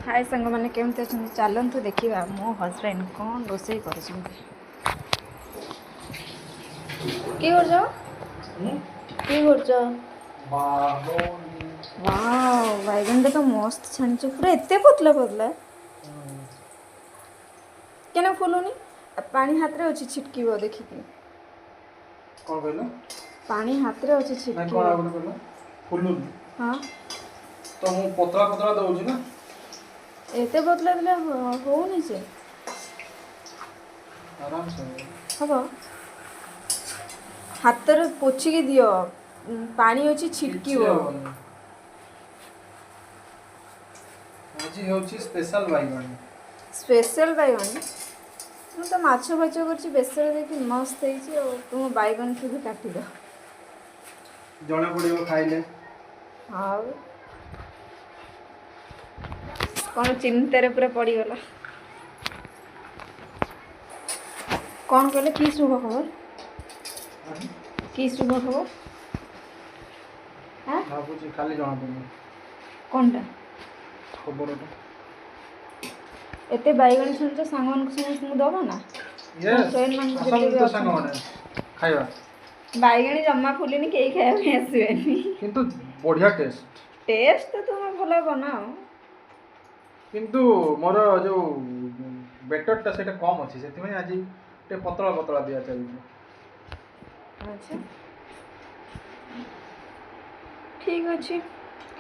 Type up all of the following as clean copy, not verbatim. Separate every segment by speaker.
Speaker 1: ହାଏ ସାଙ୍ଗମାନେ, କେମିତି ଅଛନ୍ତି? ଚାଲନ୍ତୁ ଦେଖିବା ମୋ ହଜବେଣ୍ଡ କ'ଣ ରୋଷେଇ କରିଛନ୍ତି। କି କରୁଛ? କି କରୁଛ? ୱାଓ, ବାଇଗଣଟା ତ ମସ୍ତ ଛାଣିଛ। ପୁରା ଏତେ ପତଲା ପତଲା କେନ ଫୁଲୁନି? ପାଣି ହାତରେ ଅଛି, ଛିଟକିବ ଦେଖିକି।
Speaker 2: କ'ଣ କହିଲ?
Speaker 1: ପାଣି ହାତରେ ଅଛି।
Speaker 2: ନାଇଁ।
Speaker 1: ଛିଟକିବ।
Speaker 2: କ'ଣ ଆଉ ଗୋଟେ କହିଲ, ଫୁଲୁନି?
Speaker 1: ହଁ।
Speaker 2: ତ ମୁଁ ପତଳା ପତଳା ଦଉଛି ନା।
Speaker 1: ଏତେ ପତଲା ଦେଲେ ହଉନି ଯେ।
Speaker 2: ଆରାମସେ।
Speaker 1: ହବ, ହାତରେ ପୋଛିକି ଦିଅ। ପାଣି ଅଛି,
Speaker 2: କିଛି
Speaker 1: ଛିଟକିବ।
Speaker 2: ହବନି। ଆଜି ହେଉଛି ସ୍ପେଶାଲ ବାଇଗଣ।
Speaker 1: ସ୍ପେଶାଲ ବାଇଗଣ? ମୁଁ ତ ମାଛ ଫାଛ କରିଛି, ବେସର ଦେଇକି ମସ୍ତ ହେଇଛି। ଆଉ ତୁମ ବାଇଗଣଠୁ ବି କାଟିଦିଅ।
Speaker 2: ଜଣା ପଡ଼ିବ ଖାଇଲେ।
Speaker 1: ଆଉ କ'ଣ ଚିନ୍ତାରେ ପୁରା ପଡ଼ିଗଲା? କ'ଣ କହିଲେ? କି ଶୁଭ ଖବର? କି ଶୁଭ ଖବର? ଆଁ?
Speaker 2: ଭାବୁଛି, କାଲି ଜଣା ପଡ଼ିବ।
Speaker 1: କ'ଣଟା?
Speaker 2: ଖବରଟା।
Speaker 1: ଏତେ ବାଇଗଣ ଛାଣୁଛ, ସାଙ୍ଗମାନଙ୍କୁ ସମସ୍ତଙ୍କୁ ଦେବ ନା?
Speaker 2: ୟେସ୍।
Speaker 1: friend ମାନଙ୍କୁ ଯେତେ
Speaker 2: ଆସନ୍ତୁ
Speaker 1: ବି
Speaker 2: ତ
Speaker 1: ଅଛନ୍ତି।
Speaker 2: ସାଙ୍ଗମାନେ, ଖାଇବା।
Speaker 1: ବାଇଗଣ ଜମା ଫୁଲିନି, କେହି ଖାଇବା ପାଇଁ ଆସିବେନି।
Speaker 2: କିନ୍ତୁ ବଢ଼ିଆ ଟେଷ୍ଟ।
Speaker 1: ଟେଷ୍ଟ ତ ତୁମେ ଭଲ ବନାଅ।
Speaker 2: କିନ୍ତୁ ମୋର ଯୋଉ ବେଟରଟା, ସେଇଟା କମ୍ ଅଛି। ସେଥିପାଇଁ ଆଜି ଟିକେ ପତଳା ପତଳା ଦିଆ ଚାଲିଛି।
Speaker 1: ଆଚ୍ଛା, ଠିକ୍ ଅଛି,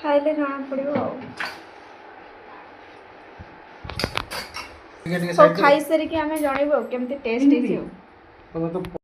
Speaker 1: ଖାଇଲେ ଜଣା ପଡ଼ିବ ଆଉ।
Speaker 2: ଟିକେ ଟିକେ
Speaker 1: ହଉ।
Speaker 2: ସାଇଡ୍।
Speaker 1: ଖାଇସାରିକି ଆମେ ଜଣେଇବୁ ଆଉ କେମିତି ଟେଷ୍ଟ ହେଇଛି ଆଉ।
Speaker 2: ତମେ ତ